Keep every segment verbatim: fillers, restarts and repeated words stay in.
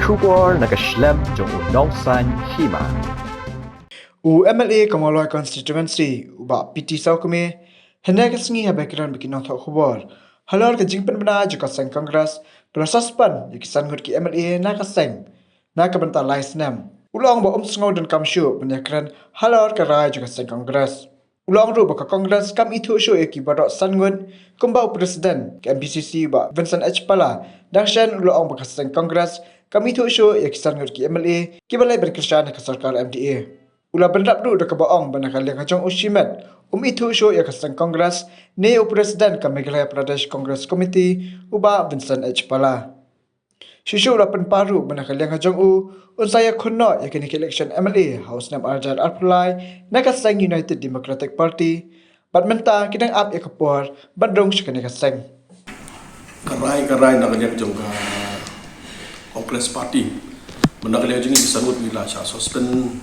Khubor na ka shlem jong u Nongsaiñ Hima. U M L A ka Mawlai Constituency, u Bah P T Sawkmie, hynne ka sngi haba kren bad ki nongthoh khubor halor ka jingpynbna jong ka seng Congress, ba la suspend ïa ki san ngut ki M L A na ka seng na ka bynta lai snem, u la ong ba um sngew donkam shuh ban ïakren halor ka rai jong ka seng Congress. U la ong ruh ba ka Congress kam ithuh shuh ïa ki baroh san ngut, kumba u President ka M P C C, Bah Vincent H Pala, dang shen u la ong ba ka seng Congress kam ithuh shuh ïa ki san ngut ki M L A kiba leit ban kyrshan ha ka sorkar M D A. U la bynrap ruh da kaba ong ba na ka liang ka jong u shimet um ithuh shuh ïa ka seng Congress ne u President ka Meghalaya Pradesh Congress Committee, u Bah Vincent H Pala. Shuh shuh u la pynpaw ruh ba na ka liang ka jong u, un sa ïakhun noh ïa kane ka election M L A ha u snem ar hajar arphew lai na ka seng United Democratic Party, bad mynta ki dang ap ïa ka por ban rung sha kane ka seng. Ka rai, ka rai na ka liang jong ka Congress Party. Ba na ka liang jong ngi ki san ngut ngi la shah suspend.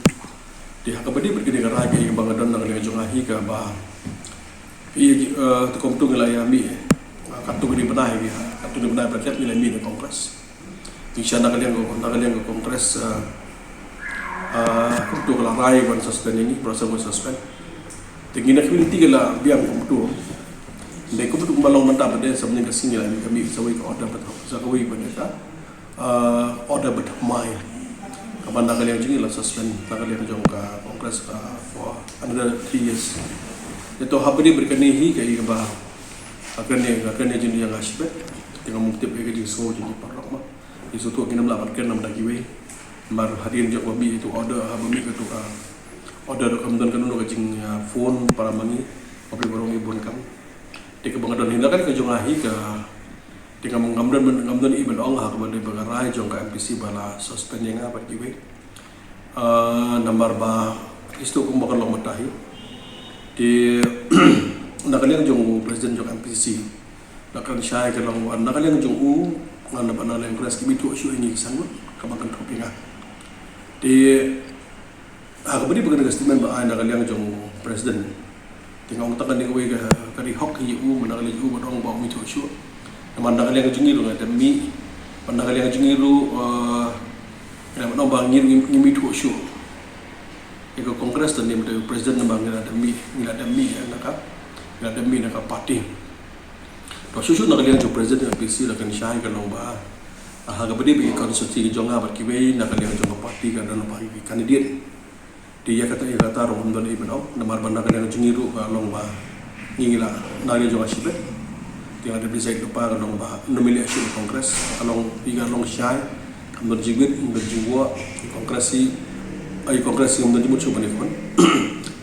Te ha kaba dei bad kane ka rai, ka ïa ba nga don na ka liang jong nga hi kaba, ïa, eh, te kumto ngi la ïa mih, eh, katto katne bnai, katto katne bnai ba la dep ngi la mih na Congress. Ngi shah na ka liang ka, na ka liang ka Congress, eh, eh, kumto ka la rai ban suspend ïa ngi, baroh san ngut suspend. Te ngi na ka community ka la biang kumto. Dei kumto kumba long mynta ba dei sa mynne ka sngi la mih, ka mih sa kawei ka order ba, sa kawei ba dei ka, ah, order ba thymmai. Kaba na ka liang jong ngi la suspend na ka liang jong ka Congress ka for another three years. Te to haba dei bad kane hi ka ïa kaba, ha kane, ha kane jingïa nga shibit. Te ngam tip ïa ka jingsngew jong ki paralok ma. Ki shu tuh ki nam lah ban kren namar da kiwei. Namar hadien jong ba mih ïa uto u order, haba mih ïa uto u order ruh kam don kano kano ka jing, ah, phone para ma ngi, haba phi baroh ngi bun kam. Te kaba nga don hi na ka liang ka jong nga hi ka, te ngam, ngam don, ngam don ei ban ong ha kaba dei ba ka rai jong ka M P C C ba la suspend ïa nga bad kiwei. Ah, namar ba ki shu tuh kumba ka long mynta hi. Te na ka liang jong u President jong M P C C, la kren shai ka long ba na ka liang jong u, ngan ba na liang Congress kim ithuh shuh ïa ngi ki san ngut, kaba kynthup ïa nga. Te ha kaba dei ba kane ka statement ba ai na ka liang jong u President, te nga ong tang kane kawei ka, ka dei hok ïa u, ba na ka liang jong u ban ong ba um ithuh shuh. Namar na ka liang jong ngi ruh ngi la dep mih, ba na ka liang jong ngi ruh, eh, ngi la ban ong ba ngi ruh ngim, ngim ithuh shuh ïa ka Congress, te ne mynta u President namar ngi la dep mih, ngi la dep mih ïa na ka, ngi la dep mih na ka party. To shuh shuh na ka liang jong u President M P C C la kren shai ka long ba, ah, ha kaba dei ba ki constituency ka jong nga bad kiwei na ka liang jong ka party ka don ba ki candidate. Te ïa kata, ïa kata ruh ym don ei ban ong, namar ba na ka liang jong ngi ruh ka long ba ngi, ngi la, na ka liang jong nga shibit, te nga dep decide lypa ka long ba ym ïaleh shuh ïa ka Congress, ka long, ïa ka long shai, kam don jingmut, kam don jingwoh, ïa ka Congress hi, ïa ka Congress hi kam don jingmut shuh ban ïakhun.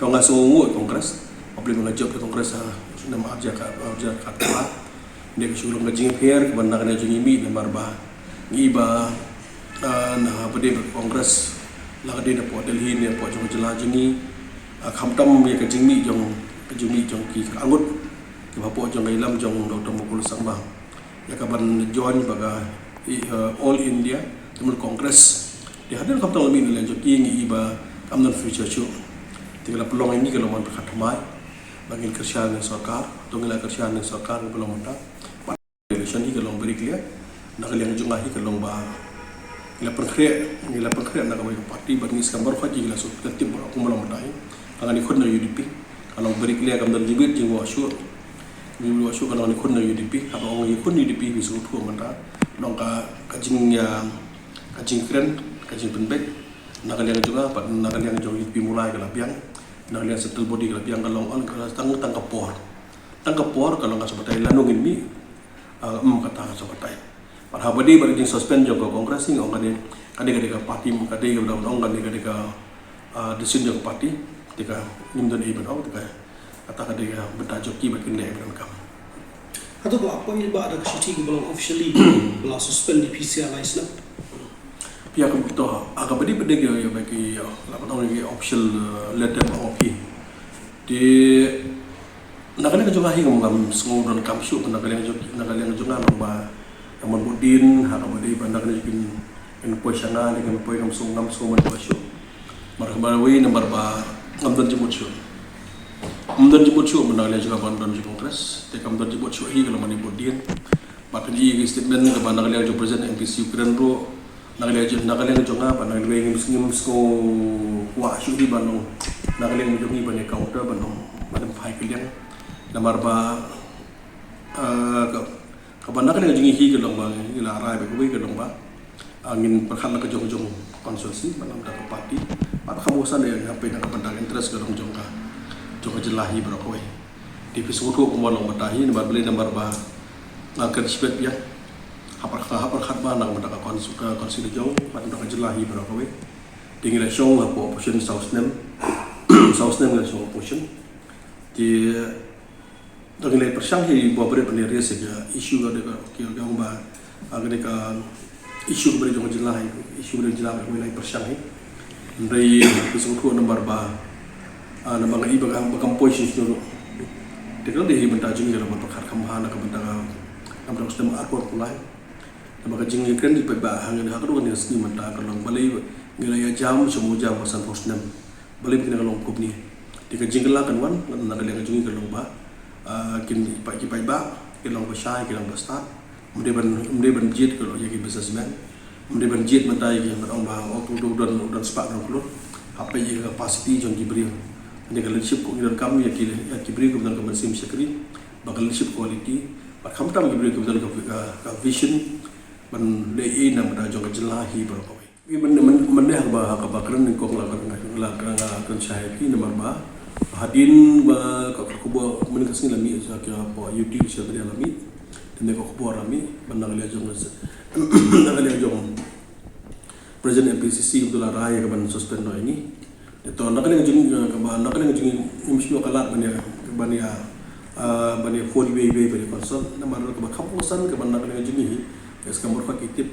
Te nga sngewnguh ïa ka Congress. Hapdeng ba nga jop ïa ka Congress ha u snem ar hajar, ar hajar khatphra. Dei ka shu long ka jingïapher kaba na ka liang jong ngi mih namar ba ngi i ba, ah, na haba dei ba ka Congress la ka dei na poh Delhi ne poh jong ka jylla jong ngi, ah, khamtam ïa ka jingmih jong, ka jingmih jong ki kyrpang ngut kiba hapoh jong ka ïalam jong Doctor Mukul Sangma ïa ka ban join bad ka, i, eh, All India Trinamool Congress. Te hadien khamtam la mih na liang jong ki, ngi i ba kam don future shuh. Te ka la pynlong ïa ngi ka long ban pyrkhat thymmai ba ngin kyrshan ïa ka sorkar. To ngi la kyrshan ïa ka sorkar kaba long mynta. Election hi ka long very clear. Na ka liang jong nga hi ka long ba ngi la pynkhreh, ngi la pynkhreh na kawei ka party bad ngi skhem baroh hi ngi la shu tip baroh kumba long mynta hi. Ka ngan ïakhun na U D P. Ka long very clear, kam don jingmut jingwoh shuh. Jingmut shuh ka long ngan ïakhun na U D P. Haba ong ïakhun U D P, phi sngewthuh mynta long ka, ka jing, ïa, ka jingkren, ka jingpynbeit na ka liang jong nga bad na ka liang jong U D P Mawlai ka la biang, na ka liang central body ka la biang, ka long on ka tang, tang ka por. Tang ka por ka long ka sa batai lano ngin mih, ah, ym kata ka sa batai. Bad haba dei bad ka jingsuspend jong ka Congress, ngi ong ka dei, ka dei, ka dei ka party, ka dei ka, ong ka dei, ka dei ka, ah, decision jong ka party, te ka ngim don ei ban ong, te ka kata ka dei ka bynta jong ki ba kin leh ei ban kam. Hato ka la poi ba da ka shithi kaba long officially ba la suspend ïa phi sa lai snem? Phi ïa ka, to, ha kaba dei ba dei ka, ïa ba ki, ïa la ban ong ïa ki official, eh, letter ba ong phi. Te na ka liang ka jong nga hi ngam, ngam sngew donkam shuh, na ka liang jong, na ka liang jong nga long ba ngam mon bud dien ha kaba dei ba na ka liang jong kin, kin poi sha nga ne kin poi, ngam sngew, ngam sngew mon bud shuh. Namar kaba wei namar ba ngam don jingmut shuh. Ngam don jingmut shuh, na ka liang jong nga ba ngam don jingmut Congress. Te kam don jingmut shuh hi ka long ban ïa bud dien. Bad phin ïohi ïa ki statement kaba na ka liang jong President M P C u kren ruh, Na ka liang jong, na ka liang jong nga, ba na ka liang ngim, ngim sngewkwah shuh hi ban ong, na ka liang jong ngi ban ïa counter, ban ong, ban ym phai ka liang. Namar ba, ah, ka, kaba na ka liang jong ngi hi ka long ba, ngi la rai ba kawei ka long ba, ah, ngin pyrkhat la ka jong jong constituency, ban ym da ka party. Bad kham bha san ïa, hapdeng na ka bynta interest ka long jong ka, jong ka jylla hi baroh kawei. Te phi sngewthuh kumno long mynta hi, namar balei, namar ba nga kren shibit biang. Ha pyrkhat, ha pyrkhat ba na ka bynta ka cons-, ka constituency jong, bad na ka bynta ka jylla hi baroh kawei. Te ngi la shong hapoh opposition saw snem, saw snem ngi la shong opposition. Te, te ngi la pyrshang hi ba bret ban raise ïa ka issue ka dei ka, ka, ka ba, ah, ka dei ka issue ka bret jong ka jylla hi, issue ka bret jong ka jylla hi, ngi la pyrshang hi. Hynrei phi sngewthuh namar ba, ah, namar nga i ba ka, ba kam poi shisha ruh. Te ka dei hi bynta jong ngi ka long ban pyrkhat kham bha na ka bynta ka, na ka bynta ka snem arphew arphew lai. Namar ka jingïakren paidbah ha ngi ha ka ruh ka sngi mynta ka long balei ngi la ïa jam sha u jam ba sanphew snem. Balei kane ka long kumne. Te ka jingkylla kan wan na ka liang jong ngi ka long ba, ah, kin paid, ki paidbah ki long ba shai, ki long ba stad. Ym dei ban, ym dei ban jied ka long ïa ki businessman. Ym dei ban jied mynta ïa ki ban ong ba, oh, u don, u don spah don klur. Hap peit ïa ka capacity jong ki briew. Ym dei ka leadership ko ngi donkam ïa ki, ïa ki briew kiba don ka mynsiem shakri, ba ka leadership quality, bad khamtam ki briew kiba don ka, ka, ka vision ban leh ei na ka bynta jong ka jylla hi baroh kawei. Mynne, mynne ha kaba, ha kaba kren nyngkong la, la, la, la kren shai phi namar ba hadien ba ka, ka khubor mynne ka sngi la mih sha ka, hapoh YouTube sha media la mih. Te mynne ka khubor la mih ba na ka liang jong, na ka liang jong President M P C C u la rai ka ban suspend noh ïa ngi. Te to na ka liang jong, eh, kaba na ka liang jong ngi, ngim shym ïoh ka lad ban ïa, ban ïa, ah, ban ïa phone iwei iwei ban ïa consult. Namar kaba kham bha san kaba na ka liang jong ngi hi, ka skam baroh ki tip.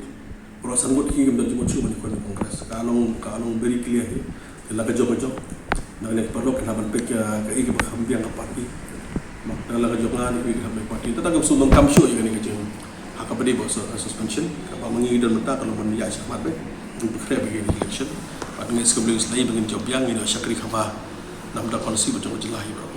Baroh san ngut hi ngim don jingmut shuh ban ïa khun Congress. Ka long, ka long very clear hi. Te la ka jong ka jong. Na ka liang baroh kin hap ban peit ka, kaei kaba kham biang ka party. Bad na la ka jong nga ne kaei kaba kham biang ka party. Te tang ka shu donkam shuh ïa kane ka jing. Ha kaba dei ba sus-, suspension, kaba ma ngi don mynta ka long ban ïaid shakhmat beit, ban pynkhreh beit ïa ka election. Bad ngi sngewbha sngewbha ba ngin jop biang, ngin ïa shakri kham bha na ka bynta ka constituency bad jong ka jylla hi baroh.